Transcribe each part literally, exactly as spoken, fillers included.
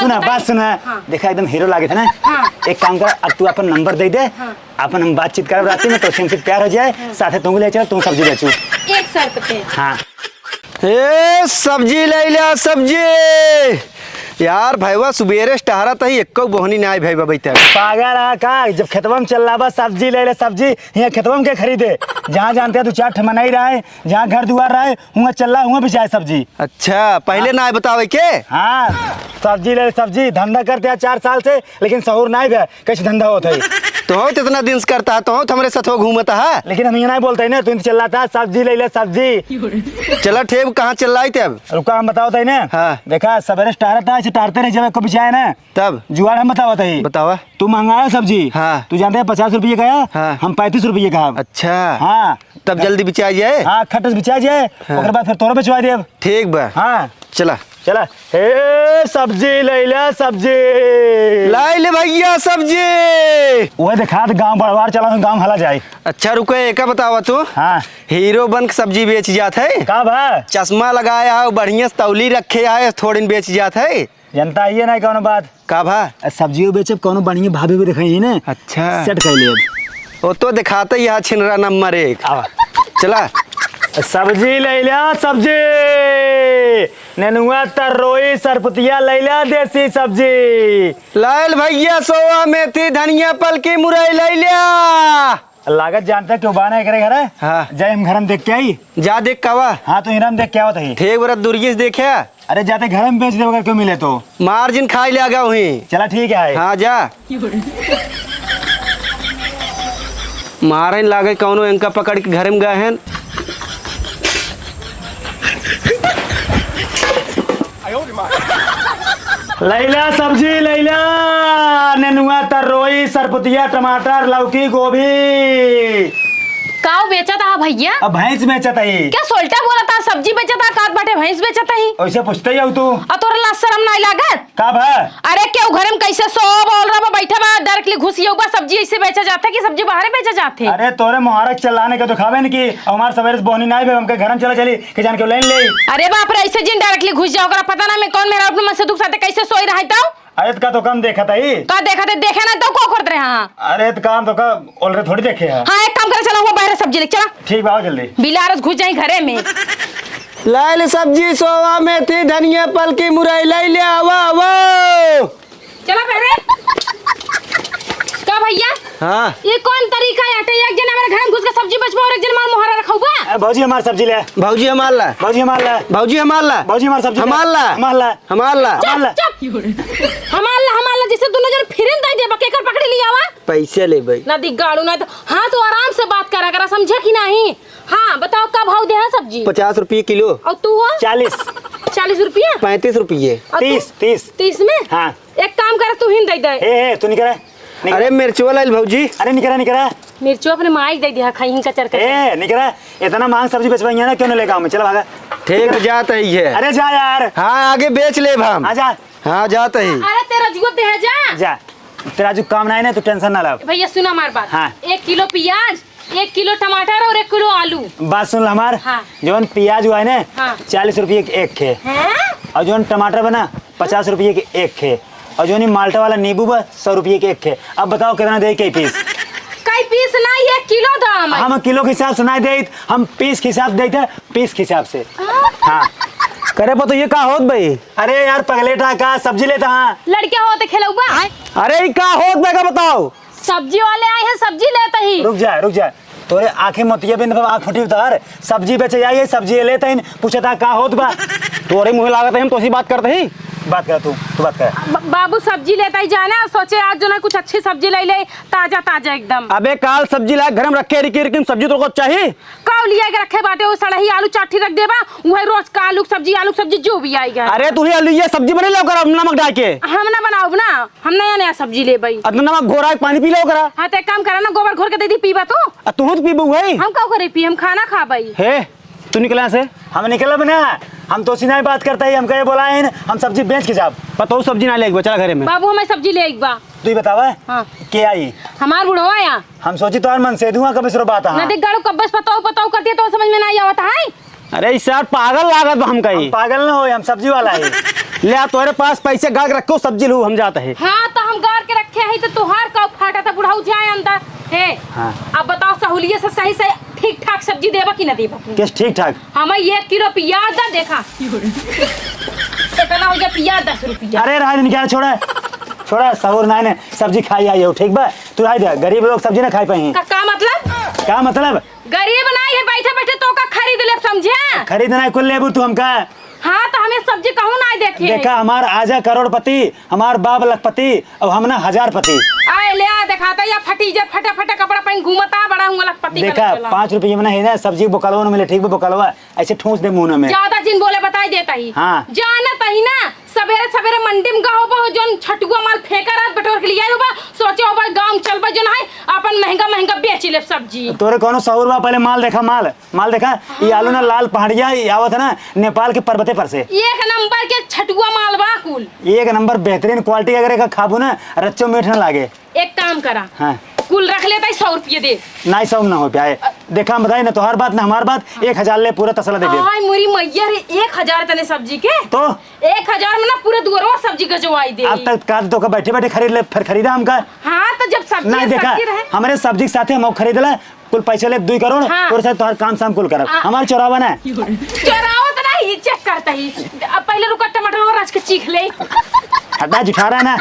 सुना, बात सुना। हाँ। देखा, एकदम हीरो लागे थे ना। हाँ। एक काम कर, अब तू अपन नंबर दे दे, हाँ। अपन हम बातचीत करब राती में, तो हमसे प्यार हो जाए, हाँ। साथे तू ले चल, तू सब्जी बेचू। एक शर्त पे। हाँ। ए, सब्जी ले लिया, सब्जी। यार, भैया, सुबेरे से टहरत ही, एक्को बोहनी ना आई, भैया, अभी तक। पागल है का? जब खेतवा में चल रहा बा, सब्जी ले ले, सब्जी। यहाँ खेतवा में के खरीदे? जहाँ जानते हैं, दो चार ठे मनई रहे, जहाँ घर दुआर रहे, हुआं चल रहा, हुआं बिचाए सब्जी। अच्छा, पहले हाँ। ना बतावे के? हाँ, सब्जी ले ले, सब्जी। धंधा करते हैं चार साल से, लेकिन सहूर ना भे, कैसे धंधा होत है। तो हो, इतना दिन से करता है, तो हो, हमरे साथ हो घूमता है। लेकिन हम ये नहीं बोलते हैं ना, तू चिल्लाता है, "सब्जी ले ले, सब्जी।" चला ठीक, कहाँ चिल्लाई थे अब? रुका, हम बताओ तई ना। हाँ। देखा, सवेरे से टहरता है, ऐसे टहरते रह जावे, को बिचाए ना। तब? जुगाड़ हम बतावत ही। बतावा। तू मंगाया सब्जी। हाँ। तू जानते है पचास रुपये का है, हाँ। हम पैंतीस रुपये का है। अच्छा। हाँ। तब जल्दी बिचा जाए। हाँ, खट से बिचा जाए, हाँ। ओकर बाद फिर तोरो बेचवा देब। ठीक बा। हाँ। चला। चला। हे, सब्जी ले ले, सब्जी। लाई ले भैया सब्जी। वह देखा तो गाँव बड़वार चला, गाँव हला जाए। अच्छा रुको, एका बतावा तू। हाँ। हीरो बन के सब्जी बेच जात है। का भा? चश्मा लगाया है, बढ़िया से तौली रखे है, थोड़िन बेच जात है। जनता आइए ना कौनो बात। का भा? आ, सब्जियो बेचब, कौनो बढ़िया भाभी भी दिखाई ने। अच्छा। सेट कर लेब। वो तो दिखाते ही है छिनरा नंबर एक। आवा। चला। सब्जी ले लिया, सब्जी। नेनुआ, तरोई, सरपुतिया ले लिया, देसी सब्जी। लायल भैया, सोवा, मेथी, धनिया, पलकी, मुरई ले लिया। लागत जानता क्यों बाना एकरे घरे? हाँ। जाए हम घर में देख के आई। जा देख कावा। हाँ, तो इनाम देख के आवत ही। ठीक बरत दुर्गेश देखे। अरे जाते घर में बेच देवे अगर क्यों मिले तो। मार जिन खाई ले आगा वहीं। चला ठीक है। हाँ जा। मारे लागे कौनो इनका पकड़ के घर में गए हैं। लैला सब्जी लैला, नेनुआ, तरोई, सरपुतिया, टमाटर, लौकी, गोभी। काव बेचत आहा भैया? अब भैंस बेचत ही। क्या सोल्टा बोलत आहा, सब्जी बेचत आहा, कात बाटे भैंस बेचत ही? ऐसे पूछते ही हो तू। आ तोरा लाज शरम नाई लागत? का भा? अरे केहू घर में कैसे सो बोल रहा बा, बैठा बा, directly घुस गया बा, सब्जी ऐसे बेचा जाता है कि सब्जी बाहर बेचा जाते है? अरे तोरे मुहारक चलाने के तो खावे न कि हमार सवेरे से बोहनी नाई बे, हमके घर में चला चली। के जान के लाइन ले। अरे बाप रे, ऐसे जिन directly घुस जाओ, ओकरा पता ना मैं कौन मेरा अपने मन से दुख साथे कैसे सोई रहा है तो? अरे त का तो काम देखत है? का देखत है? देखे ना तो को करत रहे? हाँ। अरे त काम तो का already थोड़ी देखे है। हाँ, एक काम करे, चला हुआ बाहर सब्जी ले, चला। ठीक बा, आओ जल्दी। बिलारस घुस जाई घरे में। लाइल सब्जी, सोवा, मेथी, धनिया, पलकी, मुरई, लाइल, आवा, आवा। चला पहले। का भैया? हाँ। ये कौन तरीका है? एक जन हमारे घर में घुस के सब्जी बेचबो और एक जन हमार मोहरा रखौबा? ए, भौजी हमार सब्जी ले। भौजी हमार ला। भौजी हमार ला। भौजी हमार ला। भौजी हमार सब्जी ले। हमार ला। हमार ला। हमार ला। चुप, हमार ला। चुप। हमार ला, हमार ला, जैसे दोनों जन फिरन दे देबा, केकर पकड़ी लियावा? पैसे लेबे। ना दिगाड़ू ना तो, हाँ तो आराम से बात करा करा, समझे कि नहीं? हाँ, बताओ का भाव दे है सब्जी? पचास रुपये किलो। और तू हो? चालीस। चालीस रुपया? पैंतीस रुपये। और तू? तीस, तीस। तीस में? हाँ। एक काम कर, तू ही दे दे। ए, ए, तू निकरा, निकरा। अरे, मिर्चवा लाइल भौजी। अरे, निकरा, निकरा। मिर्चवा अपने माई के दे दिया, खाई हिंका चरका। ए, निकरा, इतना महंग सब्जी बेचवाइया ना, क्यों ना लेके आऊं मैं? चला भागा। ठीक, जात ही है। अरे, जा यार। हाँ, आगे बेच लेब हम। हाँ, जा। हाँ, जात ही। अरे, तेरा जुआ दे जा। जा। तेरा जो काम नहीं ना, तू tension ना ला। भैया, सुना हमार बात। हाँ। एक किलो प्याज, एक किलो टमाटर और एक किलो आलू। बात सुन ला हमार। हाँ। जौन प्याज हुआ है ना, हाँ। चालीस रुपये के एक खे। हैं? और जौन टमाटर बना, पचास रुपये के एक खे। और जौन ई माल्टा वाला नींबू बा, सौ रुपये के एक खे। अब बताओ कितना दे कई पीस? कई पीस ना, एक किलो दाम है। हम किलो के हिसाब से ना देत, हम पीस के हिसाब से देत है, पीस के हिसाब से। हाँ। हाँ। करे पा तो ये का होत भाई? अरे यार पगलेटा का सब्जी लेता हाँ। लड़के होते खेलौबा। अरे ई का होत बा का बताओ? सब्जी वाले आए हैं, सब्जी लेते ही। रुक जा, रुक जा। तोरे आँखें मोतिया बिन आँख फूटी उतार। सब्जी बेचे आई है, सब्जी लेते ही, पूछता का होत बा? तोरे मुँह लागत है, हम तोसी बात करते ही। बात कर तू, तू बात कर। ब-, बाबू सब्जी लेते ही जाने और सोचे आज जो ना कुछ अच्छी सब्जी ले ले, ताजा ताजा एकदम। अबे काल सब्जी लाए घर में रखे रिकी रिकी सब्जी तोको चाहिए? काव लिया के रखे बाटे, वो सड़ही आलू चाठी रख देबा, वही रोज का आलू के सब्जी, आलू के सब्जी जो भी आएगा। अरे तू ही आलू ये सब्जी बने लो कर नमक डाल के। हम ना बनाओ ना, हम नया नया सब्जी लेबई। अब नमक घोरा के पानी पी लो करा। हाँ, तो एक काम करा ना, गोबर घोर के दे दी, पीबा तू। आ, तू तो पीबू है। हम का करे पी, हम खाना खाबई। हे, तू निकला से। हम निकलब ना, हम तोसी नहीं बात करता ही, हमका ये बोला है, हम सब्जी बेच के जाब। पर तो सब्जी ना ले एक बार, चला घरे में। बाबू, हमें सब्जी ले एक बार। तू ही बतावा, हाँ। के आई? हमार बुढ़वा या। हम सोची तोहार मन से दुआ कब इसरो बात, हाँ। ना देख गाड़ू कब्बे से पताऊ, पताऊ करती है, तो समझ में ना आवत है। अरे, ई सार पागल लागत बा हमका ई। हम पागल ना होई, हम सब्जी वाला है। ले आ, तोहरे पास पैसे गाड़ के रखो, सब्जी लू, हम जात है। हाँ, तो हम गाड़ के रखे हैं, तो तोहार का फाटा था, बुढ़ऊ जाए अंदर। हे, हाँ। अब बताओ, सहूलियत से सही सही ठीक ठाक सब्जी देबा कि ना देबा कि? किस ठीक ठाक? हमें एक किलो पियाज दा, देखा। इतना हो गया पियाज, दस रुपया। अरे, रहा दे, निकाल, छोड़ा, छोड़ा, सहूर नाई ने, सब्जी खाई आई हो, ठीक बा? तू रहा दे, गरीब लोग सब्जी ना खाई पाई। का, का मतलब? का मतलब? गरीब नाई है, बैठे बैठे तो का खरीद ले, समझे? खरीद नाई कुल लेबू तू हमका। हाँ, तो हमें सब्जी कहूँ ना देखे। देखा, हमार आजा करोड़पति, हमार बाप लखपति, और हम ना हजारपति। आए ले आ, देखाता या फटीजर, फटे फटे कपड़ा पहन घूमता, बड़ा हुआ लखपति देखा, बनल चला। पाँच रुपये में नहीं ना, सब्जी बोकलवा न मिले, ठीक बा, बोकलवा ऐसे ठूस दे मुंह में। ज्यादा जिन बोले, बताई देता ही। हाँ। जानत ही ना, सबेरे सबेरे मंडी में गहो बहो, जौन छटुआ माल फेंका रहत, बटोर के लिया होबा, सोचे होबा, गाँव में चलबा, जौन है, अपन महंगा महंगा बेच ले सब्जी। तोरे कौनो सहूर बा, पहले माल देखा, माल। माल देखा, ई आलू ना लाल पहाड़िया, ई आवत है ना नेपाल के पर्वते पर से। एक नंबर के छटुआ माल बा कुल। एक नंबर बेहतरीन quality, अगर एका खाबू ना, रच्चो मीठ ना लागे। एक काम करा, हाँ। कुल रख लेता ही, सौ रुपये दे। नाई, सौ में ना हो पाए। देखा, हम बताई ना, तोहार बात ना हमार बात, एक हजार ले, पूरा तसला दे दे। आय मोरी मैया रे, एक हजार तने सब्जी के? तो? एक हजार में ना पूरा दुअरवा सब्जी गजवाई दे। अब तक का तो का बैठे बैठे खरीद ले, फिर खरीदा हमका। हाँ, तो जब सब्जी नाई, देखा, सब्जी रहे। हमरे सब्जी के साथे हम खरीद ले, कुल पैसे ले दुई करोड़, हाँ। तोरे साथ तोहार काम साम कुल करब। आ। हमार चोरावा ना। चोरावा तो नहीं, check करता ही। अब पहले रुका, टमाटर और रच के चीख ले। हटा, जुठारा ना।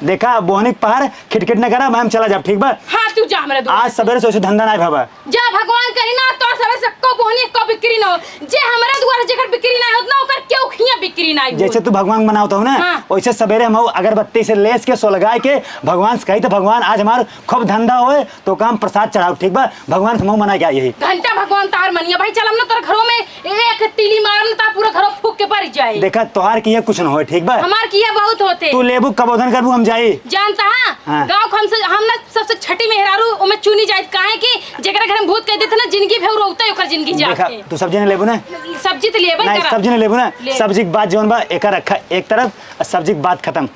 देखा, बोहनी के पहाड़ खिटखिट न करा, मैं हम चला जाब, ठीक बा? हाँ, तू जा, हमरे दोस्त। आज सबेरे से वैसे धंधा नाई भवा। जा, भगवान करी ना, तो सबेरे से को बोहनी को बिक्री ना हो। जे हमरा दुआरे जेकर बिक्री नाई होत ना, ओकर केहू खिया बिक्री नाई होत। जैसे तू भगवान बनावत हो ना, हाँ। वैसे सबेरे हम अगरबत्ती से लेस के सोलगाए के भगवान से कही, तो भगवान आज हमार खूब धंधा होए, तो काम प्रसाद चढ़ाओ, ठीक बा? भगवान के मुंह मना के आई यही। घंटा भगवान तार मनिया भाई, चलम ना तोर घरों में एक तीली मारम ना, तार पूरा घरों फूक के बर जाए। देखा, तोहार किया कुछ न होए, ठीक बा? हमार किया बहुत होते। तू लेबू, कबोधन करबू, हम जाई। जानता है, हाँ। गाँव के हमसे, हम ना सबसे छठी मेहरारू ओमे चुनी जाए, काहे कि जेकरा घर में भूत कह देते ना, जिंदगी भर रोवता है, ओकर जिंदगी देखा, जाके। तू सब्जी नहीं लेबू ना? सब्जी तो लेबे नहीं, करा। सब्जी नहीं लेबू ना? ले। सब्जी के बात जौन बा, एका रखा एक तरफ, और सब्जी के बात खत्म।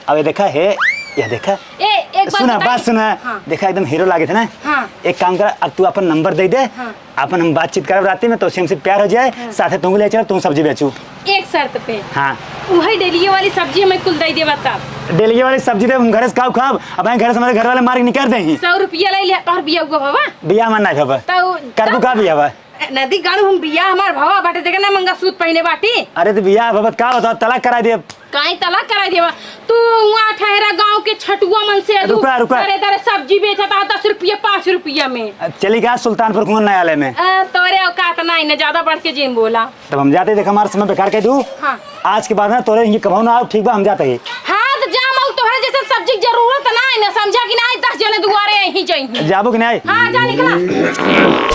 अब ये देखा है, ये देखा। ए, एक बात सुना, बताई? बात सुना। हाँ। देखा, एकदम हीरो लागे थे ना। हाँ। एक काम करा, अब तू अपन नंबर दे दे, हाँ। अपन हम बातचीत करब राती में, तो उसे हमसे प्यार हो जाए, हाँ। साथे तुम ले चल, तुम सब्जी बेचू। एक शर्त पे। हाँ। वही डेलिये वाली सब्जी हमें कुल दे देबा तब। डेलिये वाली सब्जी दे, हम घरे से काऊ खाब, अब हम घरे से हमारे घर वाले मार के निकाल दे ही। सौ रुपया ले लिया, तोहर बिया हुआ बाबा। बिया मन ना खाबा। तो करबू का बिया बा? नदी गाड़ू हम बिया हमार भवा बाटे, देखे ना मंगलसूत्र पहने बाटी। अरे तो बिया भवा का बताओ, तलाक करा दे। काहे तलाक कराई देबा? तू वहाँ ठहरा गाँव के छटुआ मन से अदू रुका, रुका। दरे दरे सब्जी बेचता है दस रुपया, पाँच रुपया में। चली का सुल्तानपुर कुआं न्यायालय में? अ, तोरे औकात नाई ने, ज्यादा बढ़ के जिन बोला। तब हम जाते, देख हमारा समय बेकार कर दू। हाँ। आज के बाद ना तोरे इनके कमाऊ ना आओ, ठीक बा, हम जाते ही। हाँ, तो जा मऊ, तोहरे जैसे सब्जी के जरूरत ना है ना, समझा कि ना, दस जने दुआरे यहीं जाइए। जाबो कि नहीं? हाँ, जा निकला।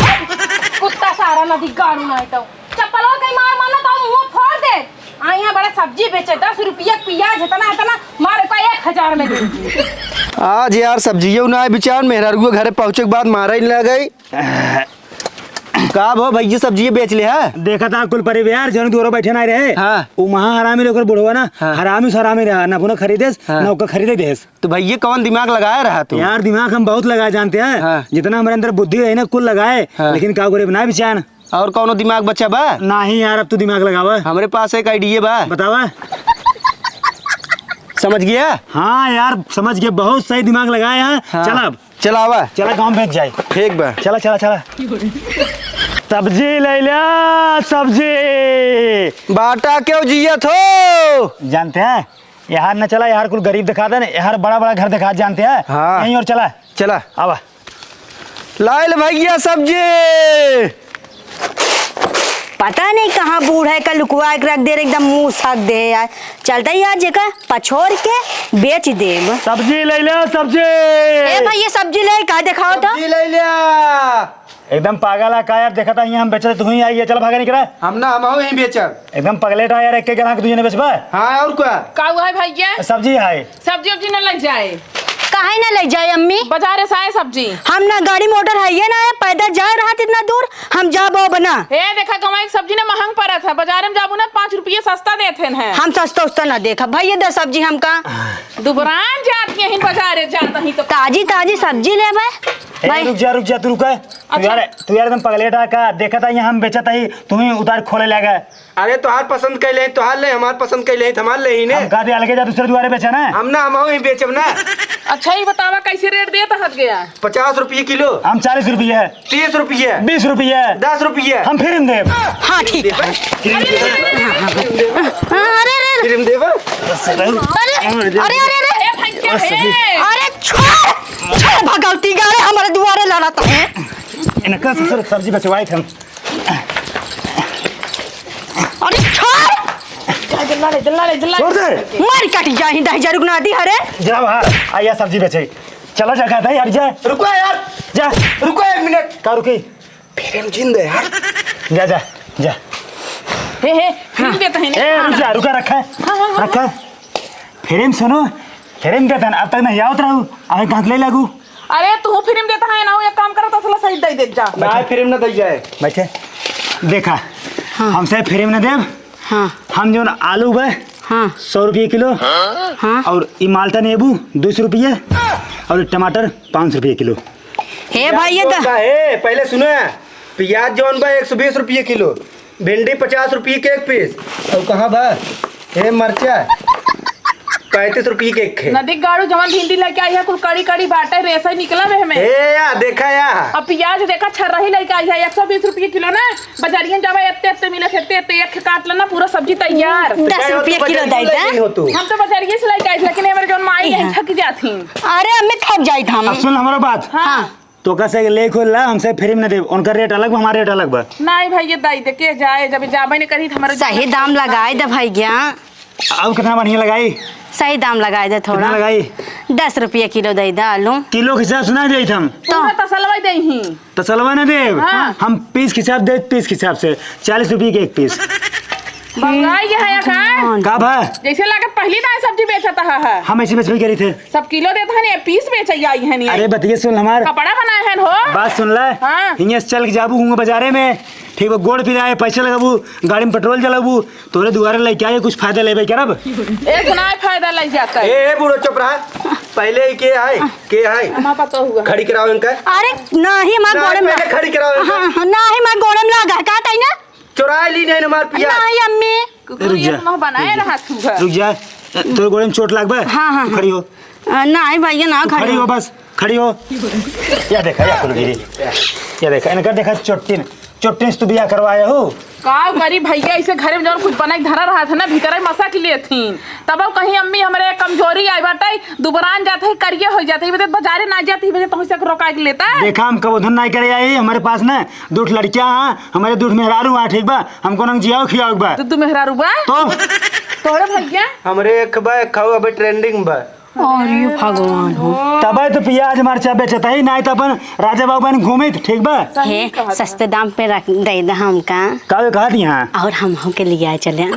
कुत्ता सारा नदी गाड़ू ना है तो। चप्पलवा कहीं मार मारना तो मुंह फोड़ दे। आ, यहाँ बड़ा सब्जी बेचे, दस रुपया के पियाज, इतना, इतना, मारे का एक हजार में दे। आज यार सब्जियों ना बिचार, मेहरारुआ घरे पहुँचे के बाद मारा ही ना गई। का भो भैया, सब्जी बेच ले है? देखा था कुल परिवार जौन दूरो बैठे ना रहे। हाँ। वो महा हरामी लेकर बुढ़वा ना, हाँ। हरामी से हरामी रहा, ना अपना खरीदेस, हाँ। ना ओकर खरीदे देस। तो भैया कौन दिमाग लगाया रहा तू? यार दिमाग हम बहुत लगाए जानते हैं। हाँ। जितना हमारे अंदर बुद्धि रही ना कुल लगाए, हाँ। लेकिन का करे ना बिचान। और कौनो दिमाग बचा बा? नहीं यार, अब तू दिमाग लगावा। हमरे पास एक idea बा। बतावा। समझ गया? हाँ यार, समझ गया, बहुत सही दिमाग लगाया है। हाँ। चल अब। चलावा। चला गाँव में बेच जाए। ठीक बा। चला, चला, चला। सब्जी ले लिया, सब्जी। बाटा क्यों जियत हो? जानते हैं, यार न चला, यार कुल गरीब दिखा दे, यार बड़ा बड़ा घर दिखा जानते हैं। हाँ। यहीं और चला। चला। आवा। लाइल भैया सब्जी। पता नहीं कहाँ बूढ़ा है का लुकवा के रख दे, एकदम मुंह सक दे यार। चलता ही आज जेका पछोर के बेच देब। सब्जी ले ले, सब्जी। ए भैया, सब्जी ले का देखाओ तो। सब्जी ले ले। एकदम पागल है का यार? देखा था यहाँ हम बेचते, तू ही आई है, चल भागा निकला। हम ना, हम ही बेचब। एकदम पगलेट है यार, एक के ग्राहक तुझे नहीं बेचबा। हाँ, और क्या? का हुआ है भैया? सब्जी है। सब्जी उब्जी न लग जाए। काहे ना ले जाए अम्मी? बाजारे से आए सब्जी। हम ना गाड़ी मोटर है ये ना है, पैदल जाए रहत इतना दूर, हम जाब अब ना। हे देखा गंवाई के सब्जी ना महंग परत है, बाजारे में जाबू ना पाँच रुपये सस्ता देत हैं। हम सस्ता उस्ता ना देखा भैया, दे सब्जी हमका। दुबरान जात यहीं बाजारे जात ही तो। ताजी ताजी सब्जी लेबे। ए, भाई। रुक जा, रुक जा, तू रुका। तू अच्छा। यार, तू यार एकदम पगलेटा का, देखत आई हम बेचत आई, तू ही उतार खोले लगा। अरे तोहार पसंद कैले, तोहार ले, हमार पसंद कैले, हमार ले ही ने। हम कहा दे अलगे जा दूसरे दुआरे बेचा ना। हम ना, हम ही बेचब ना। अच्छा, ये बतावा कैसे रेट देत हत गया? पचास रुपये किलो। हम चालीस रुपये। तीस रुपये। बीस रुपये। दस रुपये। हम फिर देब। हाँ, ठीक है। अरे, अरे, अरे। फिर देबा। अरे, अरे, अरे, अरे। अरे भाई, क्या है? अरे छोड़, छोड़ भगवती गाड़े हमारे दुआरे लड़त है। इनका ससुर सब्जी बचवाए थे हम। अरे छोड़। जा, जल्ला रे, जल्ला रे, जल्ला रे। छोड़ दे। मार काटी जाही दही जरुक ना दी हरे। जा बाहर, आइया सब्जी बेचे। चला जा, कहता है यार, जा। रुको यार। जा। रुको एक मिनट। का रुकी? फिर हम जिंदे यार। जा, जा, जा। हे, हे, फिर हाँ। देता है ना। ए, रुक जा, रुका, रखा है। हाँ, हाँ, हाँ। रखा है। फिर हम सुनो, फिर हम देता है, अब तक नहीं आवत रहू, अबे कहाँ ले लागू? अरे, तू फिर हम देता है ना, एक काम करो, तसला सही दे दे जा। ना, फिर हम ना दे जाए। बैठे। देखा, हाँ। हमसे फिर हम ना देब। हाँ। हम जौन आलू बा, हाँ। सौ रुपये किलो। हाँ। और ई माल्टा नींबू, दो सौ रुपये। और टमाटर, पाँच सौ रुपये किलो। हे प्याज भाई, ये जौन तो बा, हे, पहले सुना, प्याज जौन बा, एक सौ बीस रुपये किलो, भिंडी पचास रुपये के एक पीस, और कहाँ बा, हे, मरचा, पैंतीस रुपये के एक खे। नदी गाड़ू जवन भिंडी लेके आई है, कुल कड़ी कड़ी बाटे, रेसा निकला बे हमें। ए या, देखा या। अब प्याज देखा, छर्रही लेके आई है, एक सौ बीस रुपये किलो ना, बजारियन जावा, एत्ते, एत्ते मिलत है, एत्ते, एत्ते, एक काट लेना, पूरा सब्जी तैयार। दस रुपया किलो दे दे। हो तू। हम तो बजारिये से लेके आई, लेकिन हमारे जौन माई है, हाँ। थक जाती। अरे, हमें थक जाइत हम। अब सुन हमारा बात। हाँ। हाँ। तो का से ले खोल ला, हमसे फ्री में ना देब, उनका रेट अलग बा, हमारा रेट अलग बा। नहीं भाई, ये दाई दे के जाए, जब जाबे नहीं करी तो हमारे सही दाम लगाए दे भैया। अब कितना बढ़िया लगाई? सही दाम लगाए दे थोड़ा। कितना लगाई? दस रुपया किलो दे दे आलू। किलो के हिसाब से ना देइत हम। तो पूरा तसलवा ही देही। तसलवा ना देब। हाँ। हम पीस के हिसाब दे, पीस के हिसाब से चालीस रुपये के एक पीस। बउराई है या का? का भा? जैसे लागत पहली दाई सब्जी बेचत हा, हा। हम ऐसे बेचबे करी थे। सब किलो देत हन, ये पीस बेचै आई हन ये। अरे बतिया सुन हमार। कपड़ा बनाए हन हो। बात सुन ले। हाँ। हियाँ से चल के जाबू हुआँ बाजारे में, ठीक बा, गोड़ पिराए, पैसा लगाबू, गाड़ी में पेट्रोल जलाबू, तोरे दुआरे लइके आए, कुछ फायदा लेबे करब। ए, सुनाए फायदा लइ जाता है। ए, ए, बूढ़ो चुप रहा। पहले ही के आए, के आए? हमार पता हुआ। खड़ी कराओ इनका। अरे, नाही, हमार ना, गोड़े में पहले खड़ी कराओ इनका। हाँ, हाँ, नाही, हमार गोड़े में लगा, का ताई ना? चुराए ली नहीं हमार पिया। नाही, अम्मी। कुकुर रुक ये जा, मुँह बनाए रुक जा। रहा तू है। रुक जा। तोरे गोड़े में चोट लाग बा? हाँ, हाँ, तू खड़ी हो। हाँ। अ, नाही भैया, ना तू खड़ी खड़ी हो। हो बस, खड़ी हो। या देखा, या कुल गिरी। या देखा, इनका देखा चोटिन, चोटिन से तू बियाह करवाया हो। का करी भैया, ऐसे घरे में जौन कुछ बना के धरा रहा था ना, भीतर ही मसा के लिए थी। तब कहीं अम्मी हमरे कमजोरी आई बाटे, दुबरान जात है, करिए हो जात है, बदे बाजारे ना जात है, बदे तोहसे रोका के लेता। देखा, हम कबो धन नहीं करे आई, हमारे पास ना दो ठो लड़कियां हैं, हमारे दो ठो मेहरारू हैं, ठीक बा? हमको ना जियाओ खियाओ बा। दो, दो मेहरारू बा? तो? तोहरे भैया? हमरे एक बा, एक खाओ, अबे ट्रेंडिंग बा। अरे भगवान हो। तबे तो प्याज मरचा बेचत है, नहीं तो अपन राजा बाबू बन घूमित, ठीक बा? सही हे, कहत है। सस्ते दाम पे रख दे दे हमका। का वे कहत यहाँ? और हम हो के लिया चले।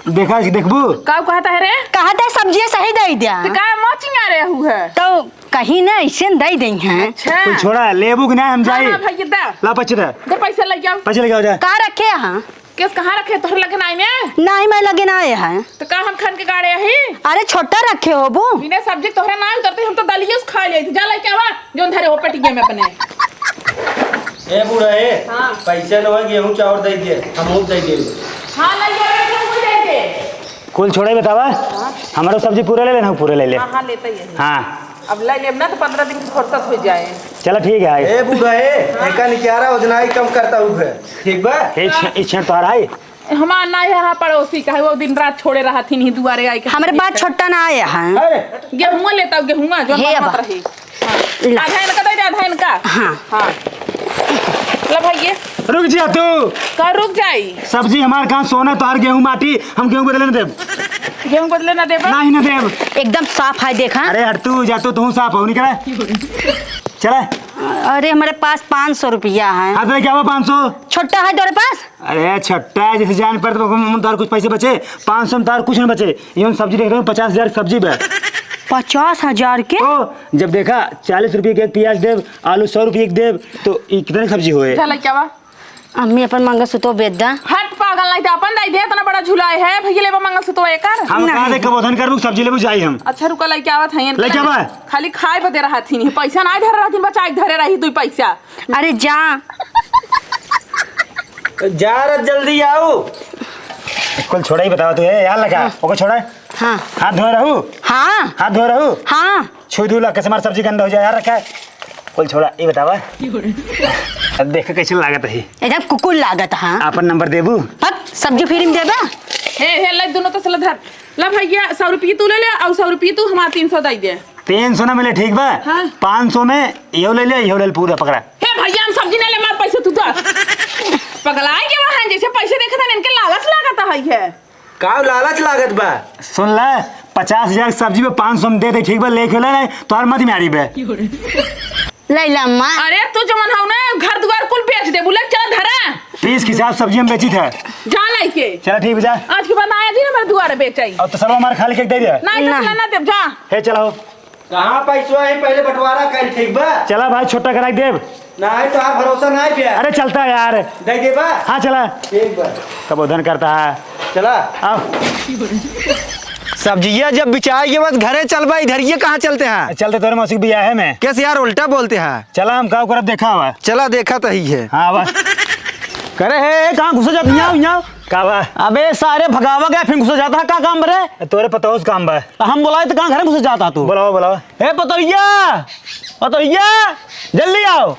देखा, देखबू? का कहत है रे? कहत है सब्जियां सही दे दिया। तो का मचिंगा रे हु है? तो कहीं ना ऐसे न दे दे हैं। अच्छा। तू छोड़ा, लेबू कि ना हम हाँ, जाई? हाँ, भैया दा। ला पच्चीस दा। दे पैसा ले जाओ। पैसा लेके आओ जा। का रखे यहाँ? केस कहाँ रखे? तोहरे लगे नाई में? नाई में लगे ना आए हैं। तो का हम खन के गाड़े अही? अरे छोटा रखे होबू। बिना सब्जी तोहरे ना उतरते, हम तो दलिये से खा लेते। जा लेके आवा, जोन धरे हो पेटिया में अपने। ए बूढ़ा ए, हाँ। पैसा न हो, गेहूं चाउर दे दे, हम दे दे। हाँ, ले जा, ले जा, ले जा। कुल छोड़े बतावा, हाँ। हमारो सब्जी पूरा ले लेना, पूरा ले ले। हाँ, हाँ, लेते ही है। हाँ। अब ले लेब ना तो पन्द्रह दिन की फुर्सत हो जाए। चला ठीक है। ए बूढ़ा ए, हाँ। एका निकारा ओजनाई कम करता हूँ है। ठीक बा? ए, छे-, ए, छेड़ तो आ रहा है। हमार ना है, हाँ, पड़ोसी का है, वो दिन रात छोड़े रहा थी नहीं दुआरे आई के। हमरे बात छोटा ना आया है। अरे। गेहुआ लेता हूँ, गेहुआ, जो हे बनत बा। रही। हाँ। ला। आधा इनका दे दे, आधा इनका। हाँ। हाँ। ला भाई ये। रुक जा तू। का रुक जाई? सब्जी हमार कहाँ सोना, तोहार गेहूं माटी, हम गेहूं बदले न देब। गेहूं बदले ना देबा? नहीं ना देब। एकदम साफ है, देखा। अरे हट तू, जा तू, तू साफ हो, निकल। चला। अरे, हमारे पास पाँच सौ रुपया है। हाँ, तो क्या हुआ पाँच सौ? छोटा है तोरे पास? अरे, छोटा है, जैसे जान पर तो हम, हम तार कुछ पैसे बचे, पाँच सौ में तार कुछ नहीं बचे। ये हम सब्जी देख रहे हो, पचास हजार की सब्जी बे। पचास हजार के? तो जब देखा, चालीस रुपये के एक प्याज देब, आलू सौ रुपये के देब, तो ई कितने सब्जी होए? जा लइके आवा। अम्मी, अपन मंगलसूत्र बेच दा। हट पागल, नहीं तो अपन दाई दे, इतना बड़ा झुलाए है, भैया लेबा मंगलसूत्र एकर। हम नहीं। कहाँ से कबोधन करबू, सब्जी लेबू जाई हम। अच्छा, रुका, लइके आवत हैं, इनके लइके आवा। खाली खाए बदे रहत ही नहीं, पैसा नहीं धरे रहत ही, बचाए के धरे रही दुई पैसा। अरे जा। जा रे, जल्दी आओ। कुल छोड़ा ही बतावा तू, ए, यार लगा, हाँ। ओके छोड़ा। हाँ। हाथ धोए रहू? हाँ। हाथ धोए रहू? हाँ। छू दू ला, कैसे हमार सब्जी गंदा हो जाए, यार रखा है। कुल छोड़ा, ये बतावा। अब देख कैसे लागत है। एकदम कुकुर लागत, हाँ। आपन नंबर देबू? हट, सब्जी फ्री में देबा? हे, हे, ले दोनों तो सला धर। ला भैया, सौ रुपये तू ले ले, और सौ रुपये तू हमार तीन सौ दे दे। तीन सौ ना मिले, ठीक बा? हाँ। पाँच सौ में यो ले ले, यो ले ले, पूरा पकड़ा। हे भैया, हम सब्जी ना ले, मार पैसे तू दे। पगलाए के वहाँ जैसे पैसे देखे था, इनके लालच लागत है, है। का लालच लागत बा? सुन ले, पचास हजार के सब्जी में पाँच सौ में दे दे, ठीक बा? लेके ले, नहीं, तोहर मत म्यारी बे। ले ला अम्मा। अरे, तू जवन हौ ना, घर दुआर कुल बेच दे, बोले, चल धरा। पीस के हिसाब सब्जी हम बेची था। जा लेके। चला, ठीक बा, जा। आज के बाद ना आया जी, हमारे दुआरे बेचाई। अब तो सब हमारे खाली के दे दे। नहीं तो ना। चला ना देब, जा। हे, चला हो। कहाँ पैसवा है, पहले बंटवारा कर, ठीक बा? चला भाई, छोटा कराई देब। नहीं, तोहार भरोसा नहीं बे। अरे चलता यार। दे देबा? हाँ, चला। ठीक बा। कबोधन करता है। चला। आओ। सब्जिया जब बिचाई के बाद घरे चलबा, इधर ये कहाँ चलते हैं? चलते तोरे मौसी के बियाहे में। कैसे यार उल्टा बोलते हैं? चला, हम का करब, देखा हुआ। चला, देखा तो ही है। हाँ, आवा। करे हे, हे, कहाँ घुसे जात? यहाँ, यहाँ। का बा? अबे सारे भगावा गया, फिर घुसे जाता है, का काम बरे? तोरे पतोस काम बा। तो हम बोलाए तो कहाँ घरे घुसे जाता तू? बोलाओ, बोलाओ। ए पतोहिया, पतोहिया, जल्दी आओ।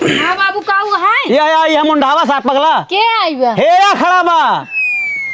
हाँ बाबू, का हुआ है? ये आया, ये मुंडावा साहब पगला। के आई बा? हे या खड़ा बा।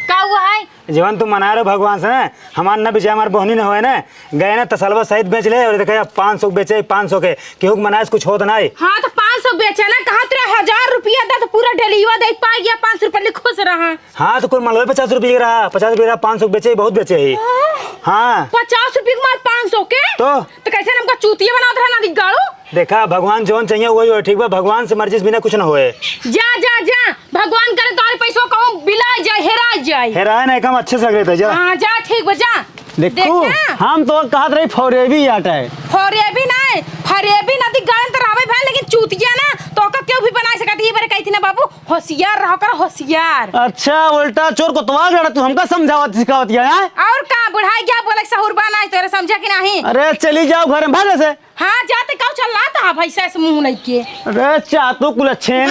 का हुआ है? जवन तू मना रहे भगवान से ना, हमार ना बिचार, हमार बहनी न होए ना, गए ना तसलवा सहित बेच ले और देखे पाँच सौ के बेचे, पाँच सौ के, केहू के मनाए से कुछ होत ना है। हाँ तो पाँच सौ बेचे ना, कहत रहे हजार रुपया दे तो पूरा डेलीवा दे पा गया, पाँच सौ रुपया ले खुश रहा। हाँ, तो कुल मलबे पचास रुपये के रहा, पचास रुपये रहा, पाँच सौ के बेचे, बहुत बेचे ही। हाँ। हाँ। पचास रुपये के मार पाँच सौ के? तो? तो कैसे हमका चूतिया बनावत रहा ना दिग्गाड़ू? देखा, भगवान जौन चाहिए वही होए, ठीक बा? भगवान से मर्जी से बिना कुछ ना होए। जा, जा, जा, भगवान करे तोहरे पैसवा कहूँ बिला जाए, हेरा जाए। हेराए ना, काम अच्छे से रहे थे, जा। हाँ, जा, ठीक बा, जा। देखू, देखा? हम तो कहत रही फौरेबी आटा है। फौरेबी ना, फरेबी ना दिग्गाड़न तो रहबे भाई, लेकिन चूतिया ना, तो का केहू भी बना सकत, ये बारे कही थी ना बाबू, होशियार रहो कर, होशियार। अच्छा, उल्टा चोर कोतवाल रहा, तू हमका समझावत सिखावत या, हैं? और का, बुढ़ाई क्या बोले, सहूर बा ना, तोरे समझा कि नहीं? अरे, चली जाओ घर में, भागे से। हाँ, जाते काऊ चल रहा था, भैंसा से मुंह नहीं के। अरे, चातु कुलच्छेन,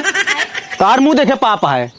तार मुंह देखे पाप है।